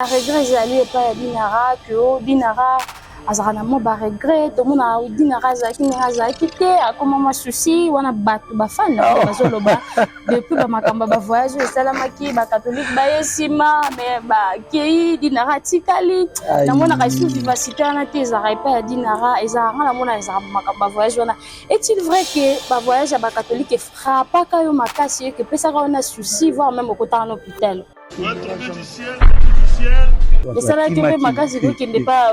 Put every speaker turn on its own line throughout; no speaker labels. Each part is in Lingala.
Regret ezali epai ya Dinara que oh, Dinara azalaka na mwa baregret, tomona Dinara azalaki ndenge azalaki te, akoma mwa souci wana. Bato bafani na bango bazoloba depuis bamakambo ya bavoyage oyo esalamaki, bacatholique baye nsima mais bakei, Dinara atikali. Namonaka lisusu vivacité wana te ezalaka epai ya Dinara. Ezalaka nga namona ezalaka makambo bavoyage wana. Est-il vrai que bavoyage ya bacatholique efrappaka yo makasi, eke epesaka yo na souci, voire même okotaka na hôpital? Esalaki mpe makasi kokende pa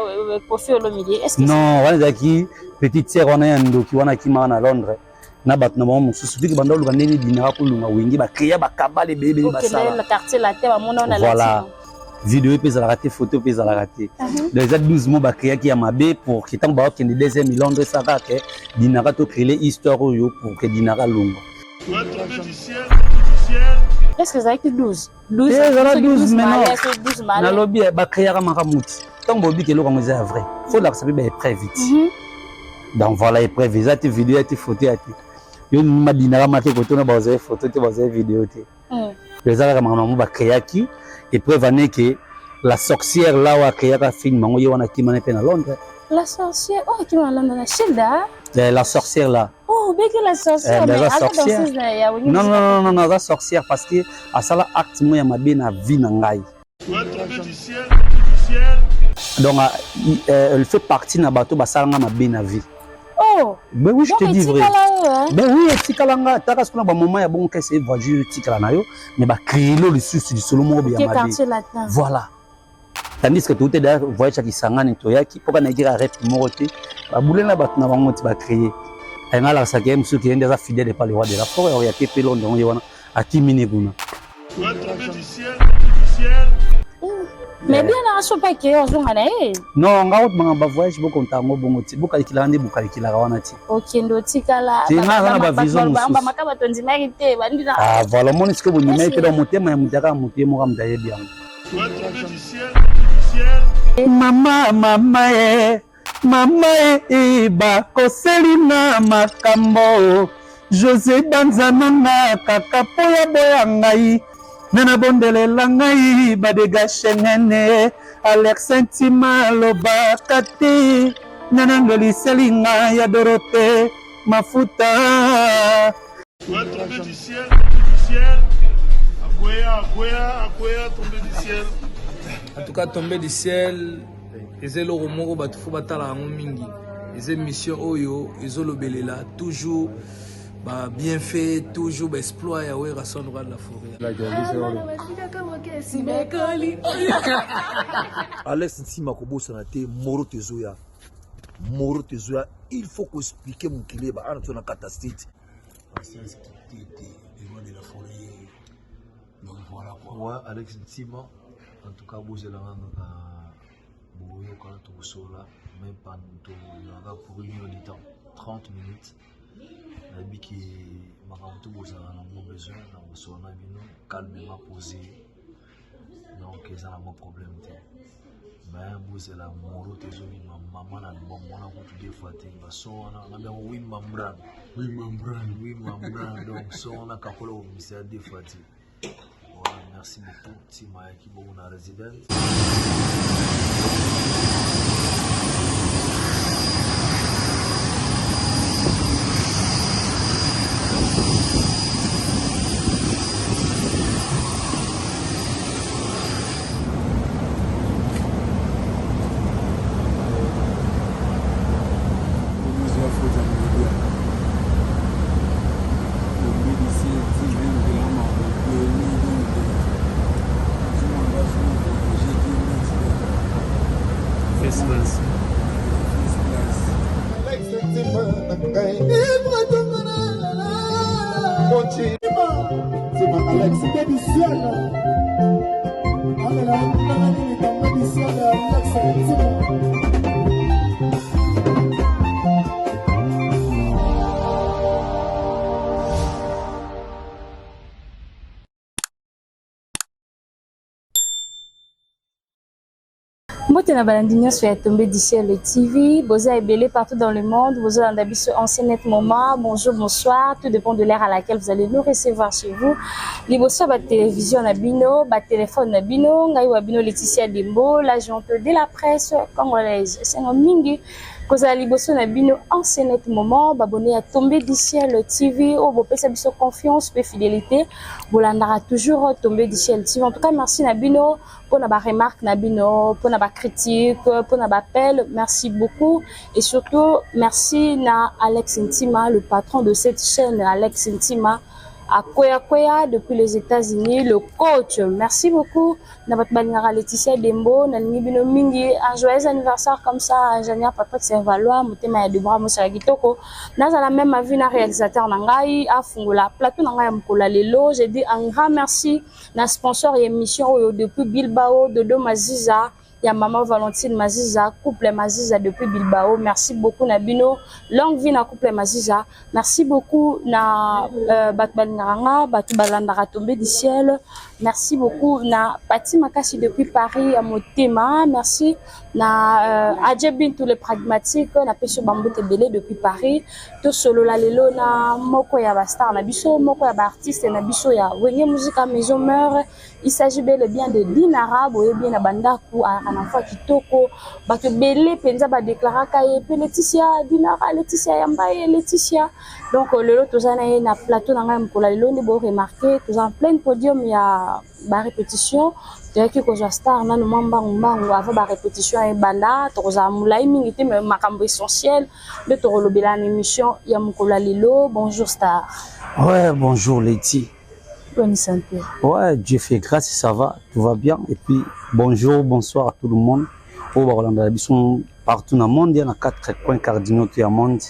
Koffi Olomide? Est-ce que
Non, wana ezalaki petite sœur wana ya ndoki wana akimaka na Londres na bato na bango mosusu. Viki banda oluka ndenge Dinara kolunga Wenge, bacréa bakabale ebele ebele basala.
Okende Quartier Latin, bamona na
Voilà, video mpe ezalaka te, photo mpe ezalaka te. Donc eza 12 mois bacréaki ya mabe pour que ntango bakokende deuxième Londres, esaka ke Dinara tocréer histoire oyo pour que Dinara alongwa.
Est ce que ezalaki 12?
Ezala 12. Maintenant nalobi bacréaka makambo ti ntango bobiki eloko yango eza ya vrai, faut olakisa mpe baépreuve ti. Donc voilà, épreuve eza te, video ya te, photo ya te. Yo madinaka make kotona, bazali photo te, bazali video te. Eza kaka makambo yango bacréaki. Épreuve ane ke la sorcière là oyo acréaka film yango, ye wana akimana mpe na Londres.
La sorcière oyo akima na Londres na Shilda?
La sorcière là.
Oh, beki la sorcière.
Mais aza sorcière. Non, non, non, non, aza sorcière parce que asala acte moko ya mabe na vie na ngai. Donc elle fait partie na bato basalanga mabe na vie.
Oh.
Ben oui, je te dis vrai. Ben oui, etikala nga taka sikoyo na bamoment ya bongo kese voyage etikala na yo, mais bacréelo lisusu lisolo moko ya mabe. Voilà, tandis que touti d'ailleurs voyage ya Kisangani, toyaki mpoka nayaki rep moko te, babule na bato na bango ti bacréer ayenga alakisaka ye mosusu ye nde aza fidèle epa le roi de la forêt. Oyo yake mpe Londres, ye wana akimini kuna.
Mais bien na so mpe akeye ozonga na ye.
Non, nga otmanga bavoyage bokonta yango bongo ti bokalikilaka nde bokalikilaka wana ti.
Okende otikala.
Te, nga aza na bavision mosusu.
Bamaka bato ndimaki te bandi na
Ah voilà, omoni sikoyo bondimaki te. Donc motema ya moto, yaka moto ye moko, moto ayebi yango. Mama, mama e, mama e, bakoseli na makambo José Banzananga kaka mpo ya boya ngai na nabondelela ngai badégage nene. Alex Ntima alobaka te na nandoliseli ngai ya Dorote mafuta.
Tombé du ciel, tombé du ciel. Akwea, akwea, akwea, tombé du ciel.
En tout cas, tombé du ciel eza eloko moko bato faut batala yango mingi. Eza émission oyo ezolobelela toujours babienfait, toujours baexploit ya Werrason, roi de la forêt.
Alex Ntima, kobosana te moro tezoya, moro tezoya. Il faut koexpliquer mokili eba ana to na kata state.
Patience Kitete, le roi de la forêt. Donc voilà quoi.
Ouais, Alex Ntima, en tout cas, bozelanga kaka, boyoka tokosola même pas, toyaka pour une heure du temps, 30 minutes. Nayebi ke makambo to bozala nango besoin na kosola na bino calmement, posé, donc eza nango problème te. Mais bozela moro te, ezobima mama na album wana kutu deux fois te. Bason wana na bango Wimba Mbran.
Wimba Mbran.
Wimba Mbran. Donc son wana kakola kobimisa ya deux fois te. Voilà, merci beaucoup. Ntima ayaki bongo na résidence.
First class.
Alex du ciel. Du ciel, Alex.
Mbote na balandi nyonso ya Tombe du Ciel TV, boza ebele partout dans le monde, bozolanda biso en ce net moment. Bonjour, bonsoir, tout dépend de l'heure à laquelle vous allez nous recevoir chez vous. Liboso ya ba télévision na bino, ba téléphone na bino, ngai wa bino Laetitia Dembo, l'agente de la presse congolaise. Esengo mingi kozala liboso na bino en ce net moment, babone ya Tombe du Ciel TV, oyo bopesa biso confiance pe fidélité, bolandaka toujours Tombe du Ciel TV. En tout cas, merci na bino mpona baremarque na bino, mpona bacritique, mpona baappel. Merci beaucoup et surtout merci na Alex Ntima, le patron de cette chaîne. Alex Ntima akweya depuis les États-Unis, le coach. Merci beaucoup na bato balingaka Laetitia Dembo. Nalingi bino mingi. Un joyeux anniversaire comme ça, ingénieur Patrick Saint-Valois, motema ya Debra Mosala Kitoko. Nazala même avi na réalisateur na ngai afungola plateau na ngai ya mokolo ya lelo. J'ai dit un grand merci na sponsor ya émission oyo depuis Bilbao, Dodo Maziza ya mama Valentine Maziza, couple Maziza depuis Bilbao. Merci beaucoup na bino, longue vie na couple Maziza. Merci beaucoup na bato balingaka nga, bato balandaka Tombe du Ciel. Merci beaucoup na Pati Makasi depuis Paris ya motema. Merci na Adje Bintu le pragmatique, napesi yo bambote ebele depuis Paris. Tosolola lelo na moko ya bastar na biso, moko ya baartiste na biso ya Wenge Musica Maison Mère. Il s'agit bel et bien de Dinara. Boyebi na bandako, ayaka na voix kitoko, bato ebele mpenza badeklaraka ye mpe Leticia Dinara, Leticia yamba ye Leticia. Donc lelo toza na ye na plateau na ngai ya mokolo ya lelo. Nde boremarquer, toza en pleine podium ya barépétition. Toyaki kozwa star nano mwa mbangu mbangu avant barépétition ebanda. Tokozala molai mingi te, mais makambo essentiel nde tokolobela na émission ya mokolo ya lelo. Bonjour star.
Ouais, bonjour Letty.
Bonne santé?
Ouais, Dieu fait grâce, ça va, tout va bien. Et puis, bonjour, bonsoir à tout le monde. Oyo bakolanda biso partout na monde, ya na quatre coins cardinaux ya monde.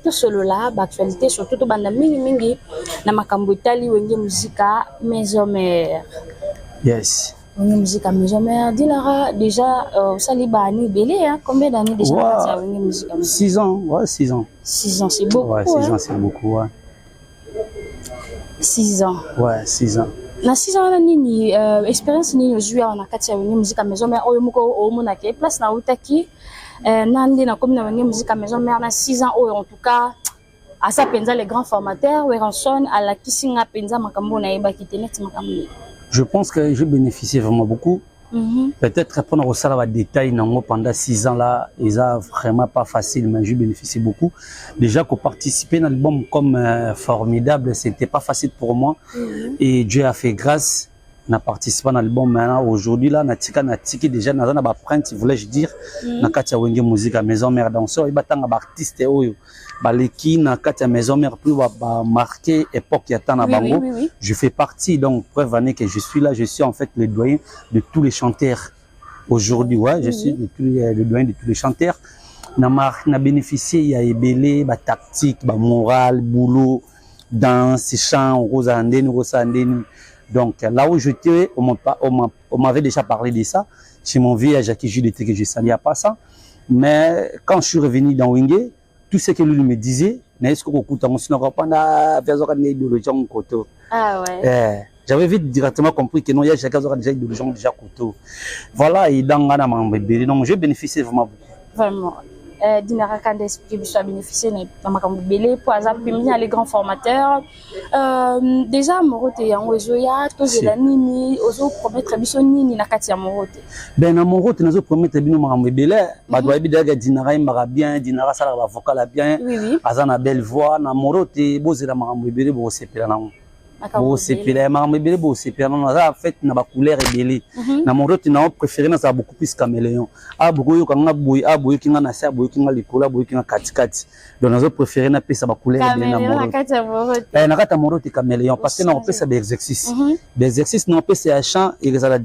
Tosolola baactualité, surtout tobanda mingimingi na makambo etali Wenge Musica Maison Mère.
Yes.
Wenge Musica Maison Mère, Dinara, déjà osali baani ebele, hein? Combien d'années déjà na kati ya Wenge Musica Maison?
6 ans, ouais, 6 ans.
6 ans, c'est beaucoup.
Ouais, 6
hein?
ans, c'est beaucoup, ouais.
6 ans.
Ouais, 6 ans.
Na 6 ans wana, nini expérience nini ozwi awa na kati ya Wenge Musica Maison Mère, oyo moko omonaki place na outaki na nde nakomi na Wenge Musica Maison Mère na 6 ans oyo? En tout cas, aza mpenza le grand formateur Werrason, alakisi nga mpenza makambo oyo nayebaki te. Neti makambo nini?
Je pense que j'ai bénéficié vraiment beaucoup. Peut-être pour nous ba détail nango pendant 6 ans là, eza vraiment pas facile, mais j'ai bénéficié beaucoup. Déjà qu'on participer dans l'album comme formidable, c'était pas facile pour moi. Et Dieu a fait grâce. Na participé dans l'album. Maintenant, aujourd'hui là, na tika na tiki déjà na na ba printe, voulais-je dire, na kati ya Wenge Musica Maison Mère, danseur, ibatanga ba artiste oyo baleki na kati ya Maison Mère plus ba marqué époque ya temps na bango. Je fais partie, donc preuve année que je suis là, je suis en fait le doyen de tous les chanteurs aujourd'hui. Ouais, je suis le doyen de tous les chanteurs. Na mar na bénéficié ya ebele, ba tactique, ba morale, boulot, danse, chant, rosa ndeni, rosa ndeni. Donc là où j'étais, on m'avait déjà parlé de ça chez mon vieux Jackie Jules que je salue pas ça. Mais quand je suis revenu dans Wenge, tout ce que lui me disait, mais est-ce que okuta ngo sino pendant vers idéologie en koto.
Ah ouais.
Eh, j'avais vite directement compris que non, il y a Jacques déjà idéologie déjà koto. Voilà, et dans ngana mambo ebele. Donc j'ai bénéficié vraiment beaucoup.
Vraiment. Dinara Kanda expliqué biso abénéficier na makambo ebele mpo aza pembeni ya les grands formateurs. Déjà Morote yango ezoya, tozela nini? Ozopromettre biso nini na kati ya Morote?
Ben, na Morote nazopromettre bino makambo ebele. Bato bayebi deja Dinara ayembaka bien, Dinara asalaka bavocal ya bien, aza na belle voix. Na Morote bozela makambo ebele, bokosepela nango, bokosepela ya makambo ebele, bokosepela nango. Aza en fait na bacouleur ebele na Morote. Nao préféré nazala beaucoup plus caméléon. A bokoyoka nga boye, a boyoki nga na se, a boyoki nga likolo, a boyoki nga katikati. Donc nazo préféré napesa bacouleur ebele na Morote. Na kati ya Morote caméléon, parce que nakopesa baexercice, baexercice naopesa ya chant, ezala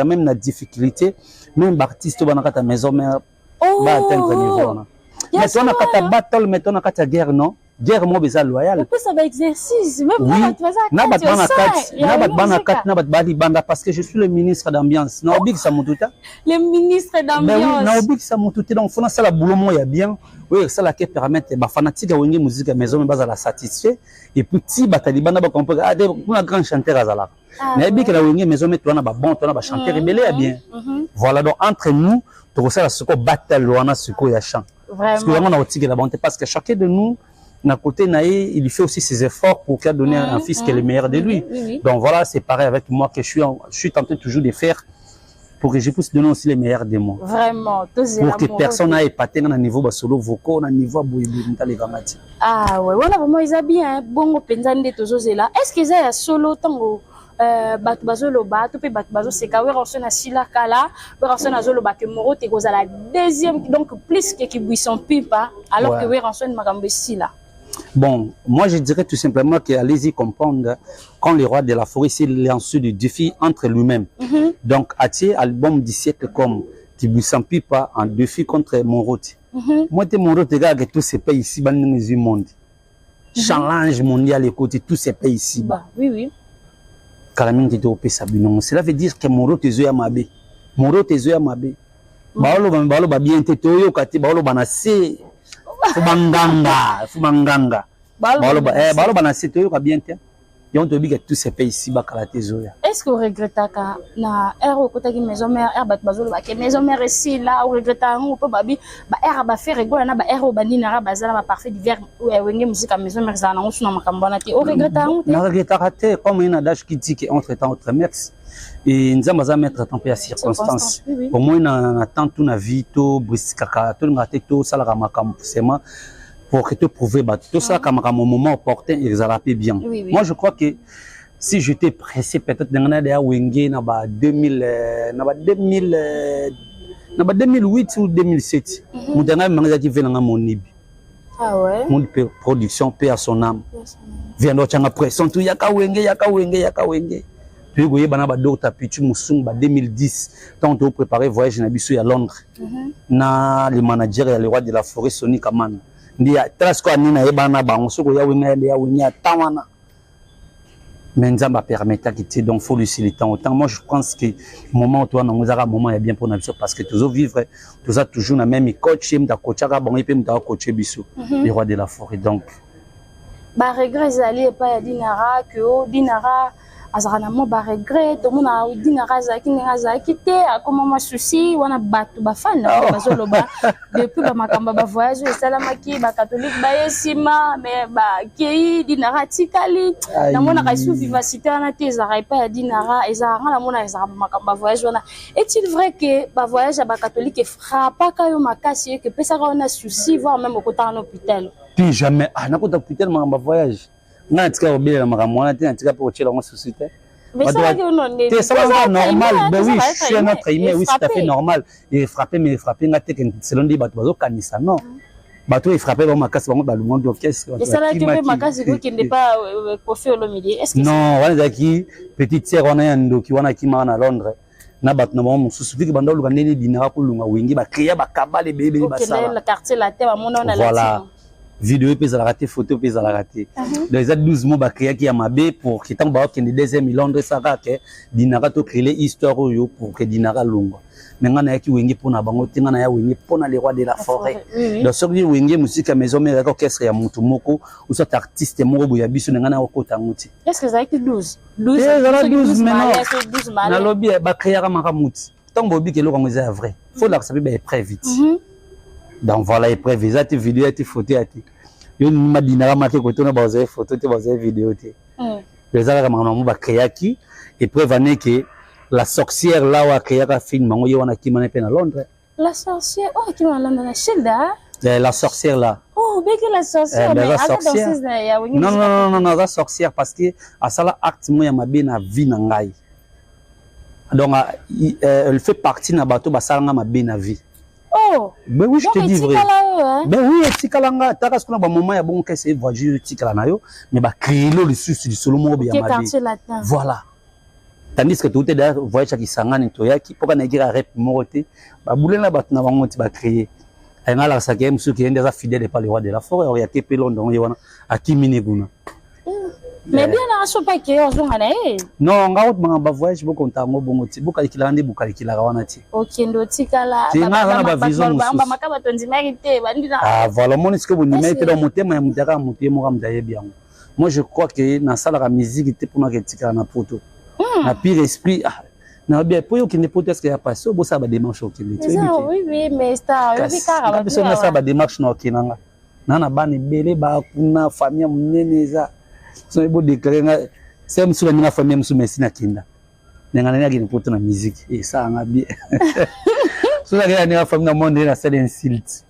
même na difficulté, même baartiste oyo bana kati ya Maison Mère baatteindre niveau wana. Mais to na kati ya battle, mais to na kati ya guerre, non. Guerre moko eza loyale.
Opesa ba exercice même na bato baza
na bato bana kati, na bato bana kati, na bato bali banda, parce que je suis le ministre d'ambiance. Na obikisa motu te.
Le ministre d'ambiance.
Na obikisa motu te, donc faut nasala boulot moko ya bien oyo esalaka permettre bafanatique ya Wenge Musique ya Maison bazala satisfait, et puis ti bato ya libanda bacomprendre, ah, kuna grand chanteur azalaka. Nayebi ke na Wenge Maison Mère towana babon, towana bachanteur ebele ya bien. Voilà, donc entre nous tokosala sikoyo battle wana sikoyo ya chant. Parce que yango na kotikela bango te, parce que chacun de nous na côté na ye, il fait aussi ses efforts pour qu'il donne un fils qui est le meilleur de lui. Donc voilà, c'est pareil avec moi que je suis tenté toujours de faire pour que je puisse donner aussi les meilleurs de moi.
Vraiment.
Pour que personne n'ait épaté na niveau ba solo vocaux, na niveau boye boye ntalekanga ti.
Ah ouais, wana vraiment eza bien bongo mpenza nde tozozela. Est ce que eza ya solo ntango bato bazoloba to mpe bato bazoseka Werrason asila kala, Werrason azoloba ke Morote ekozala deuxième, donc plus ke Kibuisson Pimpa, alors que Werrason makambo esila?
Bon, moi je dirais tout simplement que allez-y comprendre, quand le roi de la forêt s'est lancé du défi entre lui-même. Donc, atie album du siècle comme Kibuisson Pipa en défi contre Morote. Moi, te Morote, gars, que tout se paye ici, dans le monde. Challenge mondial, écoutez, tout se paye ici.
Bah, oui.
Kala mingi te opesa bino. Cela veut dire que Morote ezoya mabe. Morote ezoya mabe. Baoloba, baoloba bien te, toyoka te, baoloba na se. Fo banganga, fo banganga. Baoloba, baoloba na se, toyoka bien te. Yango toyebi ke tout se paye ici, bakala te, ezoya.
Est ce que oregretaka na ere okotaki Maison Mère, ere bato bazoloba ke Maison Mère esila, oregretaka yango mpo babi baere baFerre Gola na baere oyo bandinaka baza na baparfait divers, Wenge Musique Maison Mère ezala nango suna makambo wana te, oregretaka yango te?
Naregretaka te, comme un adage qui dit que entre temps autre mœurs, et Nzambe aza maître temps mpe ya circonstance. Au moins na temps tout na vie tobriskaka, tolingaka te, tosalaka makambo seulement pour que te prouver bato, tosalaka makambo au moment opportun, ezala mpe bien. Moi je crois que si j'étais pressé, peut-être ndenge na ya Wenge na ba 2000, na ba 2000, na ba 2008 ou 2007, moto yanga manga ezalaki ve nanga monibi.
Ah ouais?
Monde production, paix à son âme, vient otyanga pression tu yaka Wenge, yaka Wenge, yaka Wenge. Toyei koyeba na badocteur Pichu Mosungu ba 2010, ntango topréparé voyage na biso ya Londres, na le manager ya le roi de la forêt, Soni Kamana, nde tala sikoyo anini nayebana na bango. Soki oya Wenge, ya Wenge ata wana, mais Nzambe apermettaki te. Donc faut laisser le temps au temps. Moi je pense que moment oyo towana yango ezaka moment ya bien mpona biso, parce que tozovivre, toza toujours na même coach, ye moto akotiaka bango, ye mpe moto akocoache biso, le roi de la forêt. Donc
Baregret ezali epai ya Dinara ke o Dinara azalaka na mwa baregret, tomona Dinara azalaki ndenge azalaki te, akoma mwa souci wana, bato bafani na bango bazoloba depuis bamakambo ya bavoyage oyo esalamaki, bacatholique baye nsima, mais bakei, Dinara atikali. Namonaka esu vivacité wana te ezalaka epai ya Dinara, ezalaka nga namona ezalaka makambo ya voyage wana. Est-il vrai que bavoyage ya bacatholique efrappaka yo makasi, eke epesaka yo na souci, voire même okotaka na hôpital?
Plus jamais. Ah, nakota hôpital makambo ya voyage? Ngai natika kobelela makambo wana te, natika mpe kotiela yango souci te.
Te,
esalaka normal. Ben oui, je suis un être humain, oui, c'est tout à fait normal efrappe, mais efrappe nga te selon nde bato bazokanisa. Non, bato oyo efrappe bango makasi, bango balongwaki orchestre.
Esalaki mpe makasi kokende pa Koffi Olomide?
Non, wana ezalaki petite sœur wana ya ndoki wana, akimaka na Londres na bato na bango mosusu, viki banda oluka ndenge dinaka kolunga Wenge, bacréa bakabale ebele ebele
basala.
Voilà, video mpe ezalaka te, photo mpe ezalaka te. Donc eza 12 mois bacréaki ya mabe pour que ntango bakokende deuxième Londres, esalaka ke Dinaka tocréer histoire oyo pour que Dinaka longwa. Mais ngai nayaki Wenge mpo na bango te, ngai naya Wenge mpo na le roi de la forêt. Donc soki Wenge Musique ya Maison Mère ezalaki orchestre ya motu moko ou soit artiste moko boye ya biso, na ngai nayakokota yango te.
Est-ce ezalaki 12?
Ezala 12, mais non, nalobi bacréaka makambo ti ntango bobika eloko yango eza ya vrai, faut olakisa mpe baépreuve ti. Donc voilà, épreuve eza te, video ya te, photo ya te. Yo madinaka make kotona, bazali photo te, bazali video te, eza kaka makambo yango bacréaki. Épreuve ane ke la sorcière là oyo acréaka film yango, ye wana akimana mpe na Londres.
La sorcière oyo akima na Londres na Shilda?
La sorcière là.
Oh, beki la sorcière.
Mais aza sorcière. Non, non, non, non, aza sorcière parce que asala acte moko ya mabe na vie na ngai. Donc elle fait partie na bato basalanga mabe na vie.
Oh.
Ben oui, je te dis vrai. Ben oui, etikala nga taka sikoyo na bamoment ya bongo kese voyage etikala na yo, mais bacréelo lisusu lisolo moko ya mabe. Voilà. Tandis que touti d'ailleurs voyage ya Kisangani, toyaki mpoka nayaki ka rep moko te, babule na bato na bango ti bacréer. Ayenga alakisaka ye mosusu ke ye nde aza fidèle epa le roi de la forêt, or yake mpe Londres ye wana akimi ne kuna.
Mais bien na so pa ke ozonga na ye.
Non, nga otmanga ba voyage bokonta yango bongo ti bokalikilaka nde bokalikilaka wana ti.
Okende otikala.
Te nga aza na ba vision mosusu.
Bamaka bato ndimaki te bandi na.
Ah voilà, omoni sikoyo bondimaki te, donc motema ya moto kaka moto ye moko moto ayebi yango. Moi je crois que nasalaka musique te mpona ketikala na poto. Na pire esprit ah, nayebi po yo okende poto, est-ce que ya pasi obosala ba démarche okende te?
Oui oui, mais star oyebi kaka.
Nga biso nasala ba démarche na okende nga na bana ebele bakuna, famille ya monene eza so bodéclarer nga se mosusu baninga famille mosusu mesi nakenda ndenge nani akende poto na musique esalanga bien. So nakenda ndenge famille na monde nasala insulte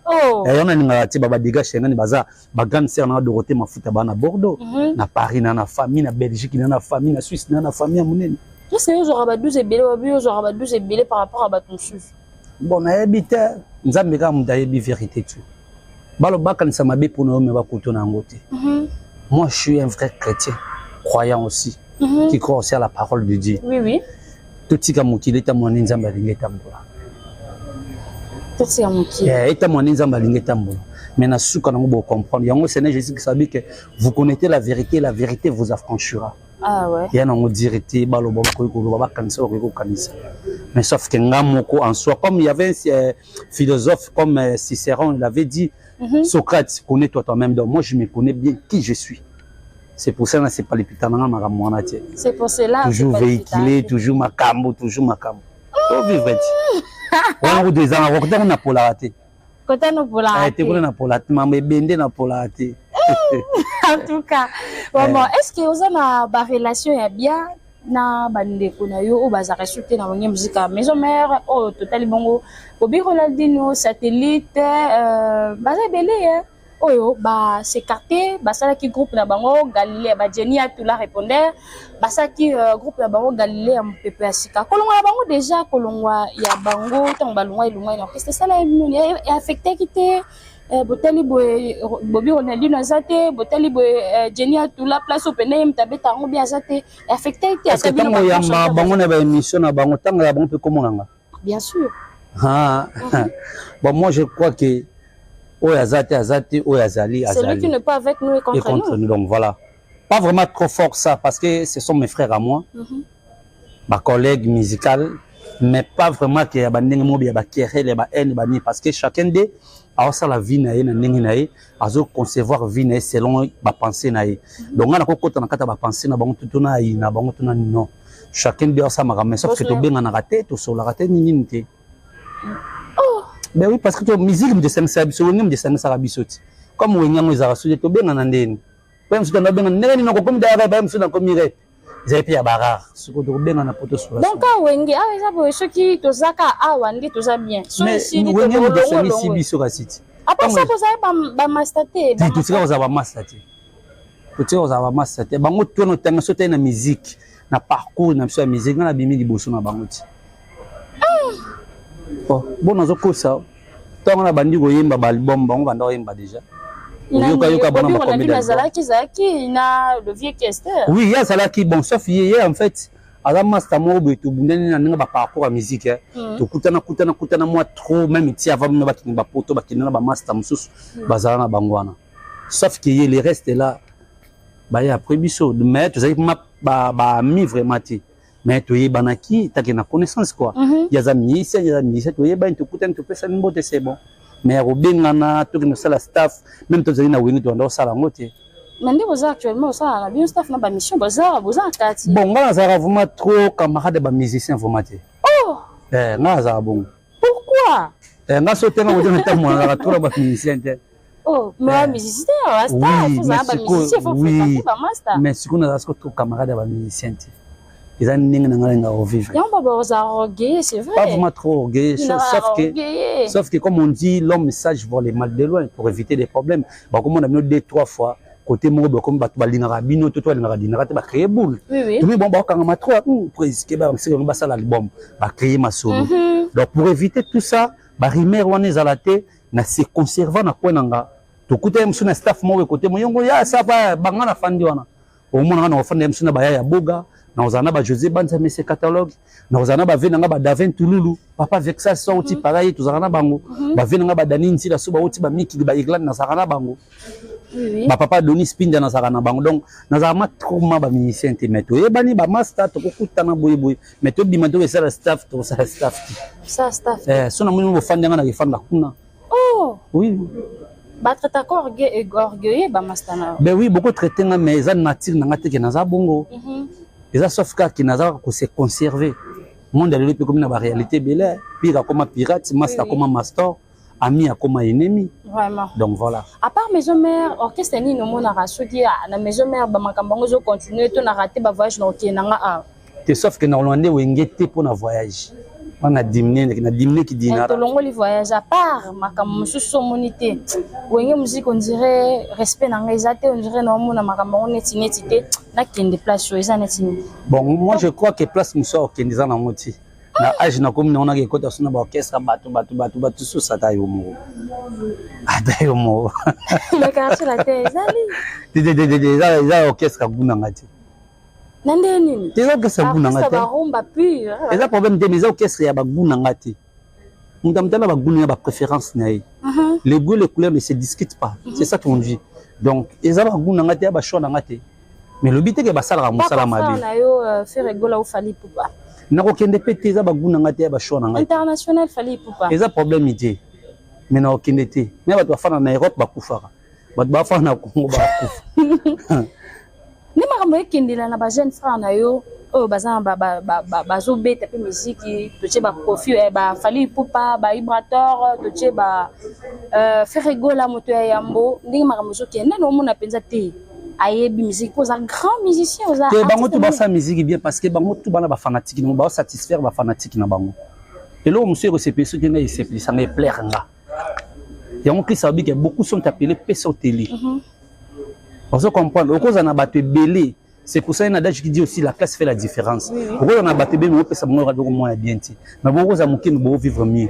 yango nalingaka te babadégage ngani baza bagrande sœur na Dorothée Mafuta baa na Bordeaux, na Paris na famille, na Belgique na famille, na Suisse na famille ya monene.
Est-ce que ozwaka ba 12 ebele? Babi ozwaka ba 12 ebele par rapport à bato mosusu.
Bon, nayebi te, Nzambe kaka moto ayebi vérité. Tu balo bakanisa mabe mpona yo me bakutu na yango te. Moi je suis un vrai chrétien croyant aussi, qui croit aussi à la parole de Dieu. Totika mokili etambola nde Nzambe alingi etambola.
Totika mokili.
Etambola nde Nzambe alingi etambola, mais na suka nango bocomprendre yango. Seigneur Jésus qui sabi que vous connaissez la vérité, la vérité vous affranchira.
Ah ouais.
Ya nango dire te, baloba bakoki koloba, bakanisa bakoki kokanisa, mais sauf que nga moko en soi, comme il y avait un philosophe comme Cicéron, il avait dit, Socrate, connais-toi toi-même. Donc moi je me connais bien qui je suis, c'est pour ça na c'est pas lipita nanga makambo wana te.
C'est pour cela.
Toujours véhiculé, toujours makambo, toujours makambo ovivre ti wana kutu ezanga kokota kuna napolaka te.
Kota nopolaka.
Te, kuna napola te, mambo ebende napolaka te.
En tout cas vraiment, est ce que oza na barelation ya bien na bandeko na yo oyo bazalaka su te na Wenge Musica Maison Mère, oyo totali bongo Bobi Ronaldino, Satellite, baza ebele oyo bas'écarter, basalaki groupe na bango Galilée, bajeni Atula répondeur, basalaki groupe na bango Galilée ya mopepe ya sika? Kolongwa na bango déjà, kolongwa ya bango ntango balongwa elongwa na orchestre, esala nini? Affectaki te? Botali boye Bobi Ronaldino aza te, botali boye Jenny Atula, place oyo pene ye moto abeta yango bien aza te, affectaki te?
Parce que ntango oyamba bango na baémission na bango, ntango ya bango mpe komonanga.
Bien sûr.
Ah. Bon, moi je crois que oyo aza te aza te, oyo azali azali.
Celui qui n'est pas avec nous est contre,
et contre
nous.
Nous. Donc voilà, pas vraiment trop fort ça, parce que ce sont mes frères à moi, ma collègue musicale, mais pas vraiment que ya bandenge moko ya baquerelle, ya bahaine bani, parce que chacun d'eux aosala vie na ye na ndenge na ye, azoconcevoir vie na ye selon bapensée na ye. Donc nga nakokota na kati ya bapensée na bango to na na bango to na non, chacun d'eux aosalamaka, mais sauf que tobenganaka te, tosolaka te, nini nini te. Ben oui, parce que to musique moto esangisaka biso, Wenge moto esangisaka biso ti comme Wenge yango ezalaka soki tobengana ndeni baye mosusu tanda ndenge nini nakokomi dayaka, baye mosusu nakomi rep ezali mpe ya barare sikoyo tokobengana po tosola.
Donc Wenge awa eza boye, soki tozaka awa nde toza bien.
Wenge moto esangisi biso kasi ti.
Après ça tozali bamaster te.
Totika kozala bamaster te, totika kozala bamaster te. Bango tono otanga so tali na musique, na parcours na biso ya musique, nga nabimi liboso na bango ti. Oh, bon, nazokosa ntango na bandi koyemba baalbum, bango banda koyemba déjà.
Oyokayoka bana. Azalaki, ezalaki na le vieux Kester.
Oui, ye azalaki. Bon, sauf ye en fait aza master moko boye, tobundani na ndenge baparcours ya musique, tokutana kutana kutana mwa trop même ti avant bino bakende bapoto, bakende na bamaster mosusu, bazala na bango wana, sauf que ye, le reste là baye après biso, mais tozalaki baami vraiment te, mais toyebanaki take na connaissance quoi. Ye aza musicien, ye aza musicien, toyebani, tokutani, topesani mbote, c'est bon, mais ya kobengana tokende kosala staff, même tozali na Wenge, tobanda kosala yango te.
Mais nde boza actuellement osala na bino staff na bamission, boza na kati.
Bon, nga nazalaka vraiment trop camarade ya bamusicien vraiment te.
Oh.
Eh, nga nazalaka bongo.
Pourquoi?
Eh, nga so tenga kote na ntango nazalaka trop na bamusicien te.
Oh, mais musicien, star,
oui,
faut ça, ba musicien, faut fréquenter ba master.
Mais sikoyo nazala sikoyo trop camarade ya bamusicien te, eza ndenge na ngai nalinga kovivre.
Yango baba oza orgueilleux, c'est vrai.
Pas vraiment trop orgueilleux, sauf que comme on dit, l'homme sage voit les mal de loin pour éviter des problèmes. Bakomona bino deux trois fois côté moko, bakomi bato balingaka bino to balingaka dinaka te, bacréer boule. Tomi bon, bakokangama trop presque basika basala album, bacréer masolo. Donc pour éviter tout ça, barumeur wana ezala te, na se conserva na coin na nga. Tokuta ye mosusu na staff moko ekote moyongo ya sava banga na fandi wana, omona nga na kofanda ye mosusu na baya ya boga. Nakozala na ba José Banza Mese Catalogue, nakozala na ba vieux na nga ba Davin Tululu, papa Vexas so auti pareil, tozalaka na bango. Ba vieux na nga ba Dani Nzila so bauti ba mikili ba Irlande, nazalaka na bango. Ba papa Denis Pinda nazalaka na bango. Donc nazalaka ma trop ma ba musicien te, mais toyebani ba master, tokokutana boye boye, mais tobima tokosala staff, tokosala staff te.
Ça staff.
Eh, so namoni bofandi nga na kefanda kuna.
Oh.
Oui.
Batraitaka orgueilleux bamasta na yo.
Ben oui, boko traité nga, mais eza nature na nga te ke naza bongo. Eza sauf kaka ke naza kaka kose conserver. Monde ya lelo mpe ekomi na baréalité ebele. Pire akoma pirate, master akoma master, ami akoma ennemi.
Vraiment.
Donc voilà.
À part Maison Mère, orchestre nini omonaka soki na Maison Mère bamakambo yango ezocontinue to na rate bavoyage na okende nanga awa?
Te, sauf ke na nde Wenge te mpo na voyage wana na dimine kidinara.
Tolongoli voyage, à part makambo mosusu omoni te Wenge Musique, on dirait respect na ngai eza te, on dirait naomona makambo yango neti neti te, nakende place oyo eza neti nini?
Bon, moi je crois que place mosusu akokende eza nango ti na age nakomi nango, naka ekota so na baorchestre bato bato bato bato susu, ata yo moko, ata yo moko.
Le Quartier Latin ezali.
Te, te, te, te, eza orchestre agunanga te.
Na ndenge nini?
Te, eza orchestre agunanga te.
Barumba pure.
Eza problème te, mais eza orchestre ya bagunanga te. Moto amoto na baguna ya bapréférence na ye. Les goûts, les couleurs ne se discutent pas, c'est ça qu'on dit. Donc eza bagunanga te, ya bachoix na nga te, mais lobi te ke basalaka mosala mabe.
Na yo Ferre Gola ou Fally Ipupa?
Nakokende mpe te, eza baguna nga te, ya bachoix na ngai.
International, Fally Ipupa?
Eza problème te, mais nakokende te. Mais bato bafanda na Europe bakufaka, bato bafanda na Congo bakufa.
Nde makambo ekendela na bajeune frère na yo oyo baza bazobeta mpe miziki, totie baKoffi, baFally Ipupa, baIbrator, totie ba Ferre Gola, moto ya yambo, ndenge makambo ezokende nani omona mpenza te ayebi musique mpo oza grand musicien, oza
Te, bango tu basala musique bien, parce que bango tu bana bafanatike na bango, baosatisfaire bafanatike na bango. Eloko mosusu ekosepelisa, soki ngai esepelisanga, eplaire nga yango. Christ alobi ke beaucoup sont appelés, peu sont élus. Ozo comprendre, okozala na bato ebele. C'est pour ça un adage qui dit aussi: la classe fait la différence. Okozala na bato ebele, opesa bango biloko moko ya bien te, mais bokozala moke, mais bovivre mieux.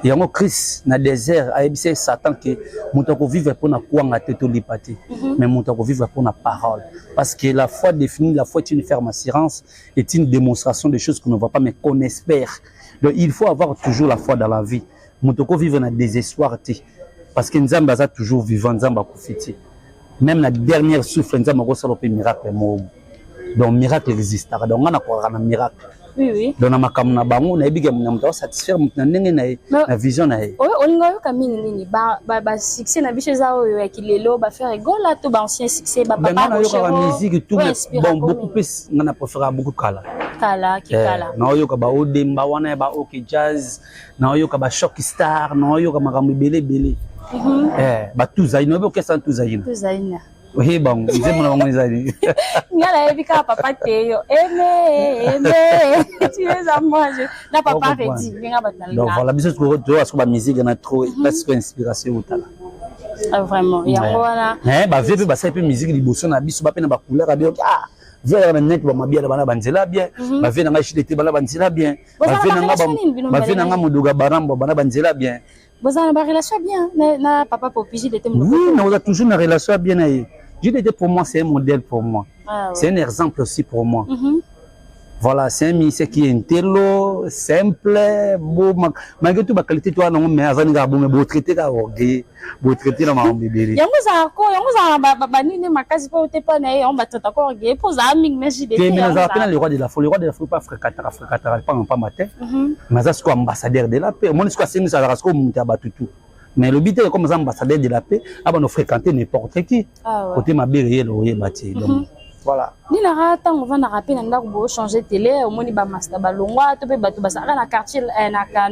Yango Christ na désert ayebisi ye Satan ke moto akovivre mpona kwanga te, tolipa te, mais moto akovivre mpona parole, parce que la foi définit, la foi est une ferme assurance, est une démonstration de choses qu'on ne voit pas mais qu'on espère. Donc il faut avoir toujours la foi dans la vie. Moto akovivre na désespoir te, parce que Nzambe aza toujours vivant, Nzambe akufi te. Même na dernière souffle, Nzambe akosala mpe miracle moko. Donc miracle existaka, donc nga nakokaka na miracle. Donc na makambo na bango, nayebi ke na moto akosatisfaire moto na ndenge na ye, na vision na ye.
Oyo olinga oyoka mingi nini? Basuccès na biso eza oyo ya kilelo, baFerre Gola, to baancien succès, bapapa?
Nga nayokaka musique tout, mais bon, beaucoup plus nga na préféraka beaucoup kala.
Kala, kikala.
Naoyoka baOdemba wana ya baOK Jazz, naoyoka baChoc Stars, naoyoka makambo ebele ebele, batuzai, nayebi orchestre Tuzaina.
Tuzaina.
Oyeba bango, nzembo na bango ezali.
Nga nayebi kaka papa Teyo, aime aime tu es à moi na papa Redi, ndenge bato
na. Donc voilà, biso toyoka siko bamusique na trop place siko inspiration otala.
Vraiment, yango wana.
Bavieux mpe basali mpe musique liboso na biso, bape na bacouleur ya bien. Ah, vieux na net, bamabiala bana banzela bien, bavieux na ngai shide te, bana banzela bien, bavieux na ngai Modoga Barambo, bana banzela bien.
Bozala na barelation bien na papa Popi JDT?
Oui, naoza toujours na relation bien na ye. JDT pour moi, c'est un modèle pour moi. Ah, ouais. C'est un exemple aussi pour moi. Voilà, c'est un musicien qui est intello, simple, beau, malgré tout ba qualité toi non, mais azani ka bon, mais beau traité ka orgueil, beau traité na makambo ebele.
Yango ezalaka ko, yango ezalaka banini makasi mpo te mpa na ye, yango batata ko orgueil mpo ozala mingi na JDT.
Te, mais nazala mpe na le roi de la forêt. Le roi de la forêt pas fréquentaka, fréquentaka pamba pamba te, mais aza sikoyo ambassadeur de la paix. Omoni sikoyo asengisi, azalaka sikoyo moto ya bato tu, mais lobi te comme aza ambassadeur de la paix, abana fréquenter n'importe qui. Côté mabe réel oyeba te. Donc voilà.
Ninaka ntango ovandaka mpe na ndako, bochange télé, omoni bamaster balongwa to mpe bato bazalaka na quartier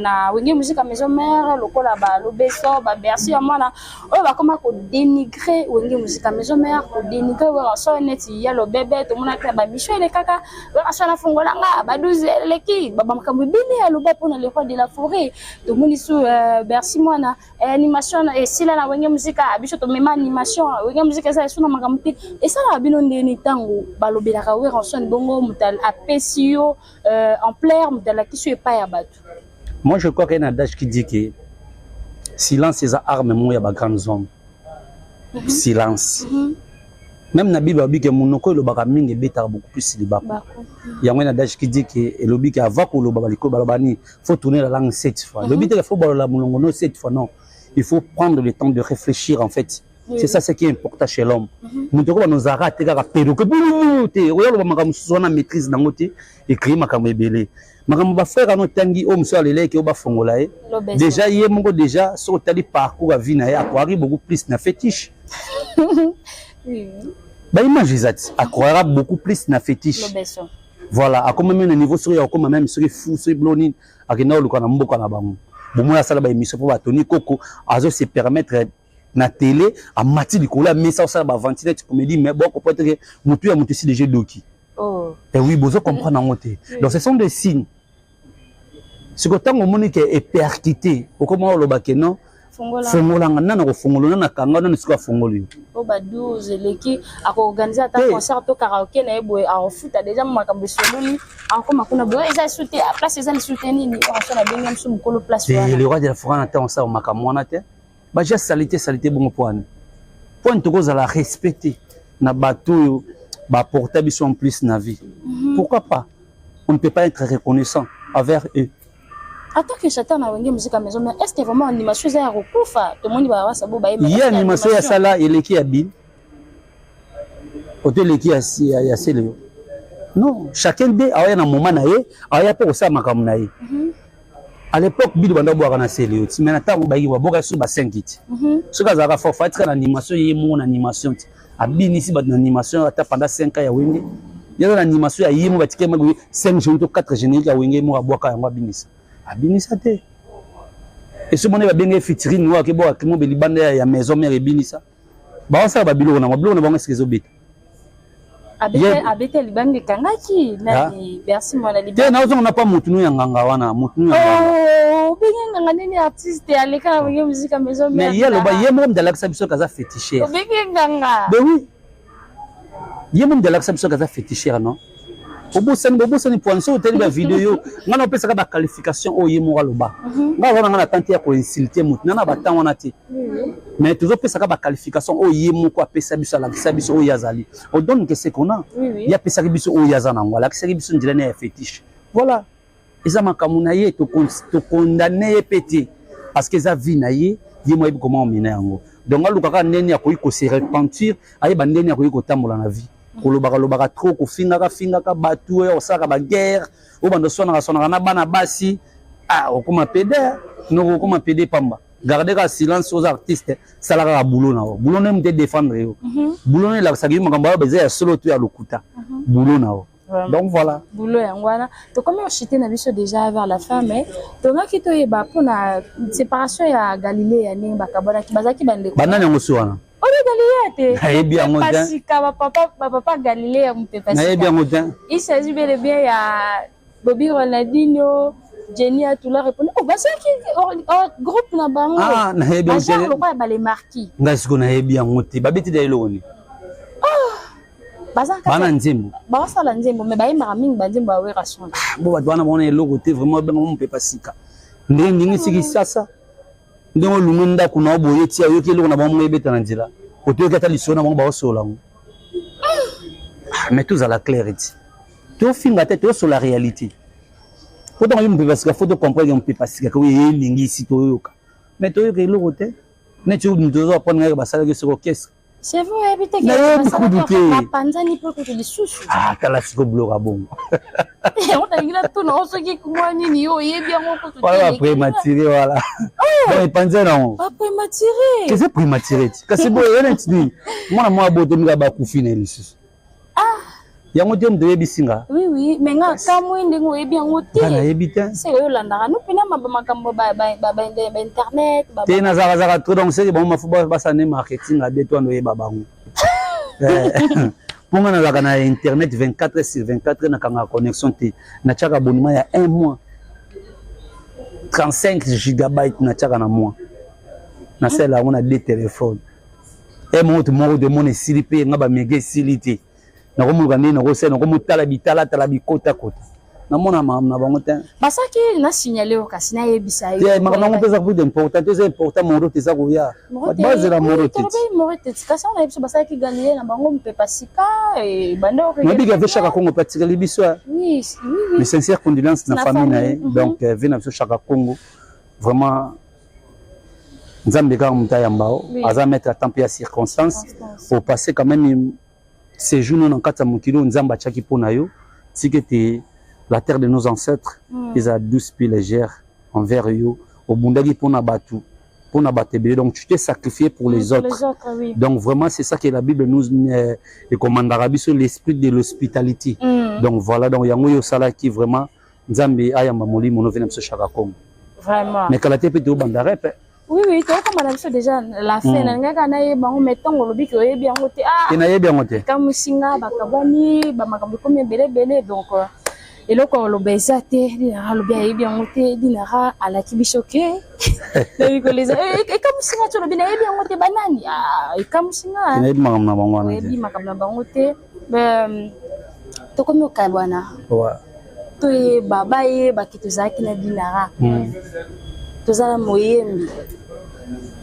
na Wenge Musique Maison Mère, lokola balobeso, baBercy ya mwana oyo bakoma kodénigre Wenge Musique Maison Mère, kodénigre Werrason, neti ya lobebe tomonaki na bamission elekaka, Werrason afungolanga ba12 eleki, bamakambo ebele aloba mpona le roi de la forêt. Tomoni su Bercy mwana, animation esila na Wenge Musique, biso tomema animation Wenge Musique, eza esu na makambo te. Esalaka bino ndeni ntango balobelaka Werrason bongo, moto apesi yo ampleur, moto alakisi yo epai ya bato?
Moi je crois qu'il y a un adage qui dit que silence eza arme moko ya bagrandes hommes. Silence. Même na Bible balobi ke monoko elobaka mingi ebetaka beaucoup plus libaku. Yango na adage qui dit que elobi ke avant koloba baliko baloba nini faut tourner la langue sept fois. Elobi te ke faut balola monongo no sept fois non. Il faut prendre le temps de réfléchir en fait. C'est ça ce qui est important chez l'homme. Moto ko banozara te kaka perruque boulou te oya loba makambo mosusu wana maîtrise nango te écrit makambo ebele. Makambo ba frère ano tangi oyo mosusu aleleki oyo bafongola ye. Déjà ye moko déjà soki otali parcours ya vie na ye akwaki beaucoup plus na fétiche. Ba image eza ti akroyaka beaucoup plus na fétiche. Voilà, akoma même na niveau soki ya kokoma même soki fou soki bilo nini akenda koluka na mboka na bango. Bomoi asala ba émission mpo ba Tony Koko azo se permettre na télé amati likolo ya mesa osala ba aventure neti comédie mais bon comprendre que mutu ya mutu esi déjà doki.
Oh.
Eh oui, bozo comprendre yango te. Donc ce sont des signes. Siko ntango omoni ke epercute okoma oloba ke non fongolanga nani akofongola nani akanga nani sikoyo afongoli yo
po ba 12 eleki akoorganize ata concert to karaoke na ye boye akofuta deja makambo esololi akokoma kuna boye eza lisusu te place eza lisusu te nini oyo nabengi mosusu mokolo place wana
le roi de la forêt na ntango osala makambo wana te baja salite salite bongo mpo wana mpo nini tokozala respecte na bato oyo baporta biso en plus na vie pourquoi pas on ne peut pas être reconnaissant envers eux
En tant que chanteur na Wenge Musica Maison Mère, est-ce que vraiment animation eza ya kokufa? Tomoni ba wasa bo bayemba.
Ye animation ya sala eleki ya Bill. Oto eleki ya ya Celeo. Non, chacun d'eux aya na moment na ye, aya pe kosala makambo na ye. À l'époque Bill banda bwaka na Celeo, ti mais na tango bayiki baboka sur ba 5 ti. Soki azalaka fort, fatika na animation ye moko na animation ti. Abinisi bato na animation ata pendant 5 ans ya Wenge. Ye aza na animation ya ye moko batike moko 5 générique to 4 générique ya Wenge moko abwaka yango abinisa. Abinisa te. Eso mona babenge featuring oyo ake bwaka kimobe libanda ya maison mère ebinisa. Baosala ba biloko na bango, biloko na bango esika ezobeta.
Abete libanda ekangaki nani Bercy mwana libanda.
Te nazonga na pa mutu no ya nganga wana, mutu no ya nganga.
Oh, obenge nganga nini artiste aleka na Wenge Musica Maison Mère.
Mais ye aloba ye moko mutu alakisa biso kaza féticheur.
Obenge nganga.
Ben oui. Ye moko mutu alakisa biso kaza féticheur non? Obosani bobosani point soki otali ba video nga na opesaka ba qualification oyo ye moko aloba. Nga aza na nga na tante ya ko insulter mutu na na ba temps wana te. Mais tozopesaka ba qualification oyo ye moko apesa biso alakisa biso oyo azali. On donne que ce qu'on a. Ye apesaki biso oyo aza nango, alakisaki biso nzela na ya fétiche. Voilà. Eza makambo na ye tokondane ye pe te parce que eza vie na ye, ye moko ayebi comment omena yango. Donc alukaka ndenge akoki ko se repentir, ayeba ndenge akoki kotambola na vie. Kolobaka lobaka trop, kofingaka fingaka bato oyo osalaka ba guerre, oyo bando swanaka swanaka na bana basi, ah okoma pede, noko okoma pede pamba. Garder ka silence aux artistes, sala kaka boulot na yo. Boulot na yo moto défendre yo. Boulot na yo elakisaka yo makambo oyo eza ya solo to ya lokuta. Boulot na yo. Donc voilà.
Boulot yango wana. Tokomi kochite na biso déjà vers la fin, mais tongaki toyeba mpona séparation ya Galilée ya ndenge bakabwanaki, bazalaki bandeko.
Banani yango si wana?
Oyo Galilée te.
Nayebi yango te.
Pasika ba papa ba papa Galilée ya mopepe pasika.
Nayebi yango te.
Il s'agit bel et bien ya Bobby Ronaldinho, Jenny Atula répondre. Oh, bazalaki groupe na bango.
Ah, nayebi yango te.
Bagenre lokola ba les marquis.
Ngai sikoyo nayebi yango te. Babeti da eloko nini? Bana nzembo.
Basala nzembo mais bayembaka mingi ba nzembo ya Werrason.
Bo bato wana baona eloko te vraiment benga mopepe sika. Ndenge ndenge siki sasa. Ndenge olungi ndako na yo boye tia oyoki eloko na bango moko ebeta na nzela. Otoyoki ata lisolo na bango baosola yango. Mais tozala clair ti. Tofinga te tosola réalité. Po ntango yo mopepe sika faut to comprendre mopepe sika ko elingi si toyoka. Mais toyoka eloko te. Neti moto ozo apprendre ngai basalaki soki orchestre.
C'est vrai, oyebi te
Nayebi kutu te.
bapanzani mpe kutu lisusu.
Ah, tala siko biloko ya bongo.
Yango nalingi natuna yo soki mwa nini yo oyebi yango kutu te.
Wana ba prématuré voilà. Donc epanzani yango.
Ba prématuré.
Eza prématuré ti. Kasi boye ye neti nini? Mwana mwa abotami kaka bakufi na ye lisusu. Yango te moto oyebisi nga.
Oui oui, mais nga kamwe ndenge oyebi yango te.
Nga nayebi te.
Se oyo olandaka no mpena makambo ba ba ba ba internet ba.
Te nazalaka trop donc seke bango mafu basala nde marketing ya bien to wana oyeba bango. Mpo nga nazalaka na internet 24 sur 24 nakangaka connexion te. Natiaka abonnement ya 1 mois. 35 gigabytes natiaka na mois. Nasala yango na deux téléphones. E moko moko de mona esili mpe nga ba mega esili te. Nakomoluka ndenge nakosala, nakomotala bitalatala bikotakota. Namona makambo na bango te.
Basalaki na signale yo kasi nayebisa yo.
Te, makambo yango mpe eza plus important te, eza important moro te eza koya. Bazela moro te.
Moro te kasi wana biso basalaki Galilée na bango mpepa sika banda
Nayebi ke Chaka Congo mpe atikali biso.
Oui, oui, oui.
Mais sincère condoléance na famille na ye. Donc vie na biso Chaka Congo vraiment Nzambe kaka moto ayamba o aza maître à temps mpe ya circonstance au passé quand même séjour no na kati ya mokili oyo Nzambe atiaki mpo na yo, tika ete la terre de nos ancêtres ezala douce puis légère envers yo. Obundaki mpona bato, mpona bato ebele, donc tu t'es sacrifié pour les autres.
Les autres, oui.
Donc vraiment, c'est ça que la Bible nous ecommandaka biso, l'esprit de l'hospitalité. Donc voilà, donc yango oyo osalaki, vraiment Nzambe ayamba molimo no, vie na biso Chaka Congo.
Vraiment.
Mais kala te mpe toyobanda rep.
Oui, tokoma na biso déjà la fin. Nalingaka nayeba yango, mais ntango olobi ke oyebi yango te, ah.
Te, nayebi yango te.
Kamusinga bakabwani, bamakambo ekomi ebele ebele, donc eloko ya koloba eza te. Dinara alobi ayebi yango te. Dinara alaki biso ke na mikolo eza ekamusinga ti olobi nayebi yango te. Banani? Ekamusinga.
Nayebi makambo na bango wana te.
Oyebi makambo na bango te. Tokomi okabwana. Toyeba, bayebaki tozalaki na Dinara. Toza na moyembi.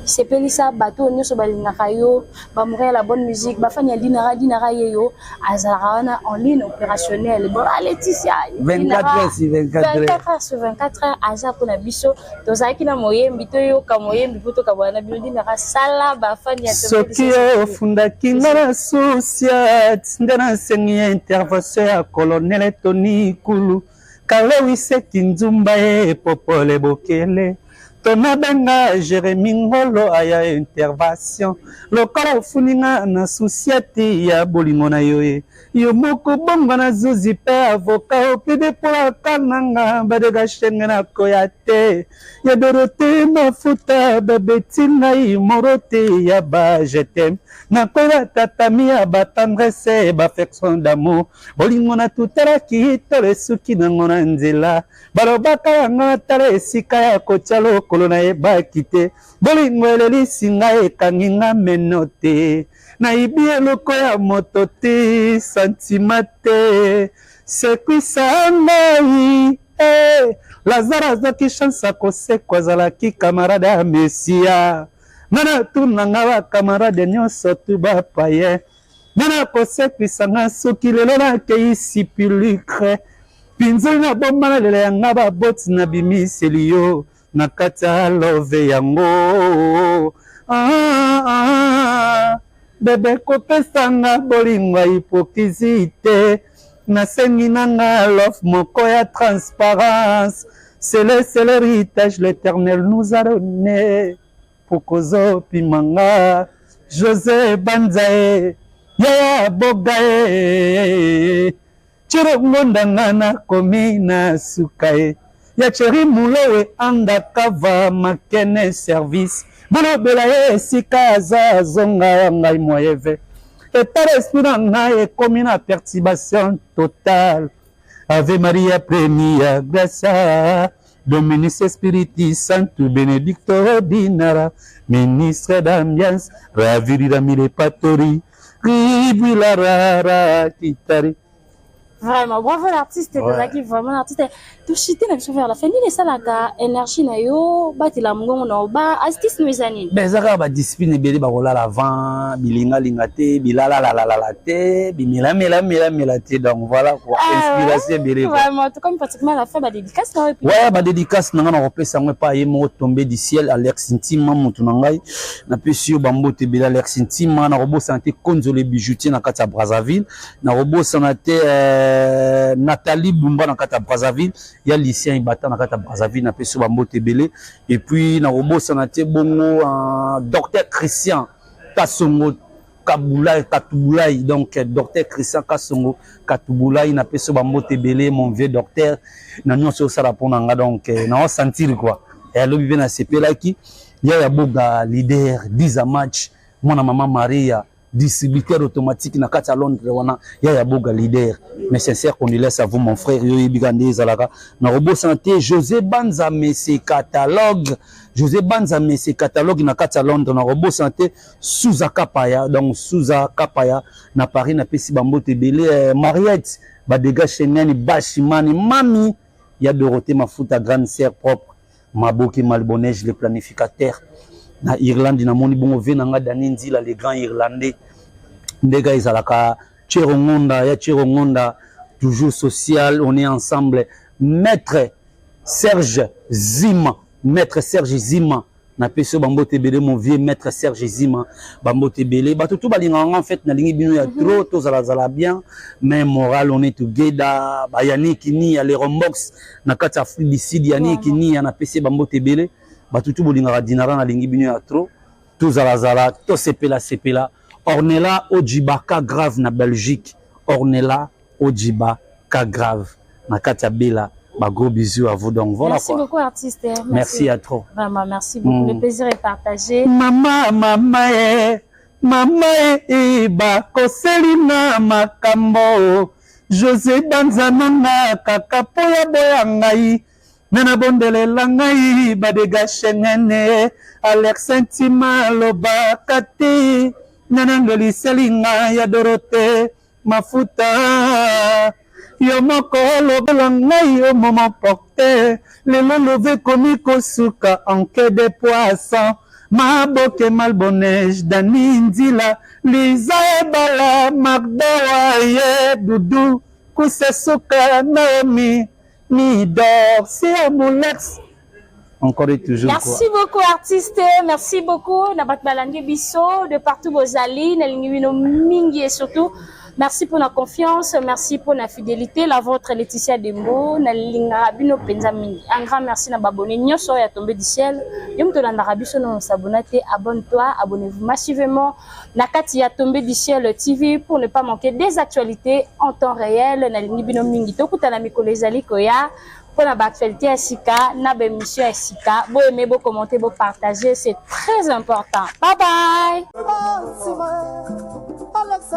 Sepelisa bato oyo nyonso balingaka yo, bamoureux ya la bonne musique, bafani ya Dinara. Dinara ye yo azalaka wana en ligne opérationnelle. Bon, Laetitia.
24 heures sur 24 heures.
24 heures sur 24 heures aza mpona biso. Tozalaki na moyembi, toyoka moyembi mpo tokabwana na bino. Dinara, sala bafani ya
Soki ofundaki nga na sociat nde nasengi intervention ya colonel Tony Kulu Kalewiseki Nzumba ye Popole Bokele to nabenga Jérémi Ngolo aya intervention. Lokola ofuni nga na susiati ya bolingo na yo ye yo moko, bongo na zuzi mpe avocat opede mpo na nga badega shenge nakoya te ya Dorote mafuta babeti ngai moro te ya ba je t'aime, nakoya tatami ya batendresse, baaffection d'amour. Bolingo na tutalaki tolo esuki nango na nzela, balobaka yango natala esika ya kotia lokolo, nayebaki te bolingo elelisi ngai, ekangi nga meno te, nayibi eloko ya moto te, sentiment te, sekwisa ngai eh. Lazare azwaki chance akosekwa, azalaki camarade ya Mesia. Nga natuna nga bacamarade nyonso tu bapaye nga nakosekwisa nga soki lelo nakei sépulcre mpinzoli na bomba nalela yanga baboti na bimiseli yo na kati ya love yango. Ah, ah, bebe, kopesanga bolingo ya hypocrisie te, nasengi nanga love moko ya transparence. C'est le seul héritage l'Éternel nous a donné. Pokozopima nga José Banza ye yaya boga ye Cirongo ndanga nakomi na suka ye ya Cheri Mulowe andakava makene service bolobela ye esika aza azonga ya ngai moyeve. État d'esprit na ngai ekomi na perturbation totale. Ave Maria premia gracia Dominus Spiritus Sanctus Benedicto Dinara, ministre d'ambiance ravirira mille patori ribilarara kitari.
Vraiment, bravo l'artiste. Tozalaki vraiment l'artiste. Toshite na biso vers la fin. Nini esalaka énergie na yo, batela mongongo na yo, ba astuce no eza nini?
Ben, eza kaka badiscipline ebele, bakolala avant, bilingalinga te, bilalalalalala te, bimelamelamela te. Donc voilà quoi.
Ah,
inspiration ebele quoi.
Vraiment, tokomi pratiquement à la fin. Badédicace na yo et puis
Ouais, badédicace na ngai nakopesa yango epai ye moko tombé du ciel, Alex Ntima, motu na ngai, napesi yo bambote ebele, Alex Ntima. Nakobosana te Konzole bijoutier na kati ya Brazzaville, nakobosana te Nathalie Bumba na kati ya Brazzaville, ya Lucien Ibata na kati ya Brazzaville, napesi yo bambote ebele. Et puis nakobosana te bongo docteur Christian Kasongo Kabulai Katubulai, donc docteur Christian Kasongo Katubulai, napesi yo bambote ebele, mon vieux docteur, na nyonso osala mpo na nga. Donc naosentir quoi, alobi mpe nasepelaki ya ya boga leader 10 match, mwana mama Maria, distributeur automatique na kati ya Londres wana, ya ya boga leader. Mais sincère condoléance à vous, mon frère. Yo oyebika nde ezalaka. Nakobosana te José Banza Mese catalogue, José Banza Mese catalogue na kati ya Londres. Nakobosana te Suza Kapaya, donc Suza Kapaya na Paris, napesi bambote ebele. Mariette. Badega Shengani Bashimani Mami ya Dorothée Mafuta grande sœur propre Maboke Malbonege le planificateur na Irlande namoni bongo vie na nga Dani Nzila le grand Irlandais ndega ezalaka Chero Ngonda ya Chero Ngonda toujours social on est ensemble maître Serge Zima maître Serge Zima napesi yo bambote ebele mon vieux maître Serge Zima bambote ebele bato tout balingaka nga en fait nalingi bino ya mhm. trop tozalazala bien mais moral on est together bayaniki niya les rombox na kati ya Afrique du Sud yaniki niya napesi ye bambote ebele bato tout bolingaka dinara nalingi bino ya trop tozalazala tosepela sepela Ornella Ojibaka grave na Belgique Ornella Ojiba ka grave na kati ya Bella ba gros bisous à vous donc voilà
merci
quoi.
beaucoup artiste merci.
merci à trop
vraiment merci beaucoup mm. le plaisir est partagé
mama mama eh mama eh bakoseli na makambo José Banzananga kaka po ya boya ngai me nabondelela ngai badega shengene Alex Ntima alobaka te nanangeliseli ngai ya Dorothée mafuta yo moko olobela ngai yo momo porte lelo love ekomi kosuka enquête de poisson maboke malbonege dani nzila liza ebala magdawa ye dudu kusesuka naomi midor sia molex encore et toujours
merci
quoi.
beaucoup artiste merci beaucoup na bato balandi biso de partout bozali nalingi bino mingi et surtout merci pour la confiance merci pour la fidélité la vôtre Laetitia Dembo nalingaka bino mpenza mingi un grand merci na babone nyonso oyo ya tombé du ciel yo moto olandaka biso nono s'abonna te abonne-toi abonnez-vous massivement na kati ya tombé du ciel TV pour ne pas manquer des actualités en temps réel nalingi bino mingi tokutana mikolo ezali koya pona ba actualité ya sika na ba émission ya sika bo aimer bo commenter bo partager c'est très important bye bye
Alex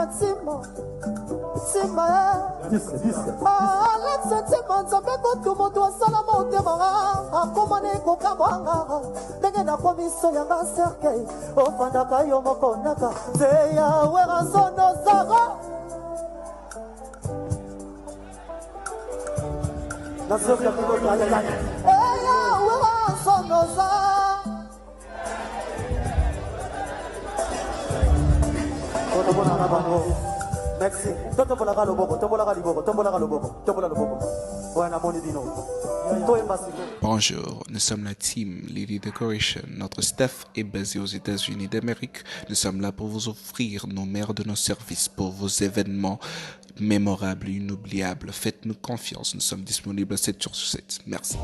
Ntima nzambe kutu moto asala motema akoma ne kokamwanga ndenge nakomi soyanga cercueil ofandaka yo moko naka te ya werasono zara Merci. Totombolaka loboko, tombolaka liboko, tombolaka loboko, tombola loboko. Ouais, namoni bino. Toyemba sikoyo.
Bonjour, nous sommes la team Lily Decoration. Notre staff est basé aux États-Unis d'Amérique. Nous sommes là pour vous offrir nos meilleurs de nos services pour vos événements mémorables, inoubliables. Faites-nous confiance, nous sommes disponibles 7 jours sur 7. Merci.